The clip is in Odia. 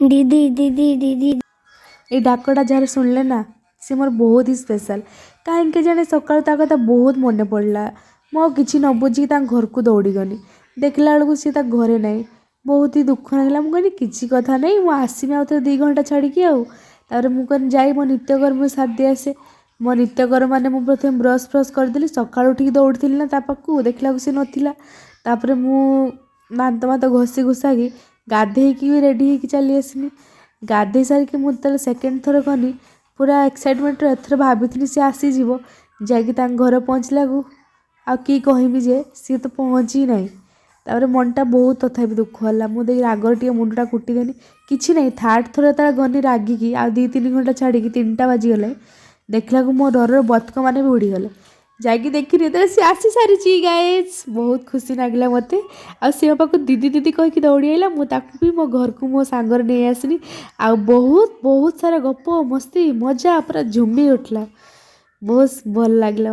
ଦିଦି, ଦିଦି, ଦିଦି। ଏଇ ଡାକଟା ଯାହାର ଶୁଣିଲେ ନା, ସେ ମୋର ବହୁତ ହି ସ୍ପେଶାଲ୍। କାହିଁକି କେଜାଣି ସକାଳୁ ତା କଥା ବହୁତ ମନେ ପଡ଼ିଲା। ମୁଁ ଆଉ କିଛି ନ ବୁଝିକି ତାଙ୍କ ଘରକୁ ଦୌଡ଼ିଗଲି। ଦେଖିଲା ବେଳକୁ ସିଏ ତା ଘରେ ନାହିଁ। ବହୁତ ହି ଦୁଃଖ ଲାଗିଲା। ମୁଁ କହିଲି, କିଛି କଥା ନାହିଁ, ମୁଁ ଆସିବି ଆଉ ଥରେ 2 ଘଣ୍ଟା ଛାଡ଼ିକି। ଆଉ ତାପରେ ମୁଁ କହିଲି, ଯାଇ ମୋ ନିତ୍ୟକର୍ମ ସାରିଦେଇ ଆସେ। ମୋ ନିତ୍ୟକର୍ମ ମାନେ ମୁଁ ପ୍ରଥମେ ବ୍ରସ୍ ଫ୍ରସ୍ କରିଦେଲି। ସକାଳୁ ଉଠିକି ଦୌଡ଼ିଥିଲି ନା ତା ପାଖକୁ, ଦେଖିଲାକୁ ସେ ନଥିଲା। ତାପରେ ମୁଁ ଦାନ୍ତ ମାନ୍ତ ଘଷି ଘୁଷାକି ଗାଧେଇକି ବି ରେଡ଼ି ହେଇକି ଚାଲି ଆସିଲି। ଗାଧେଇ ସାରିକି ମୁଁ ଯେତେବେଳେ ସେକେଣ୍ଡ ଥର ଗଲି, ପୁରା ଏକ୍ସାଇଟମେଣ୍ଟରେ ଏଥର ଭାବିଥିଲି ସେ ଆସିଯିବ। ଯାଇକି ତାଙ୍କ ଘରେ ପହଞ୍ଚିଲାକୁ ଆଉ କି କହିବି ଯେ ସିଏ ତ ପହଞ୍ଚି ହିଁ ନାହିଁ। ତାପରେ ମନଟା ବହୁତ ତଥାପି ଦୁଃଖ ହେଲା। ମୁଁ ଦେଇ ରାଗରେ ଟିକେ ମୁଣ୍ଡଟା କୁଟିଦେଲି। କିଛି ନାହିଁ, ଥାର୍ଡ଼ ଥର ଯେତେବେଳେ ଗଲି ରାଗିକି ଆଉ 2-3 ଘଣ୍ଟା ଛାଡ଼ିକି, 3ଟା ବାଜିଗଲେ, ଦେଖିଲାକୁ ମୋ ଡରରେ ବତକମାନେ ବି ଉଡ଼ିଗଲେ। ଯାଇକି ଦେଖିଲି ଯେତେବେଳେ ସିଏ ଆସି ସାରିଛି, ଗାଇଜ୍, ବହୁତ ଖୁସି ଲାଗିଲା ମୋତେ। ଆଉ ସେ ମୋ ପାଖକୁ ଦିଦି ଦିଦି କହିକି ଦୌଡ଼ି ଆଇଲା। ମୁଁ ତାକୁ ବି ମୋ ଘରକୁ ମୋ ସାଙ୍ଗରେ ନେଇ ଆସିଲି। ଆଉ ବହୁତ ବହୁତ ସାରା ଗପ, ମସ୍ତି, ମଜା ପୁରା ଝୁମି ଉଠିଲା। ବହୁତ ଭଲ ଲାଗିଲା।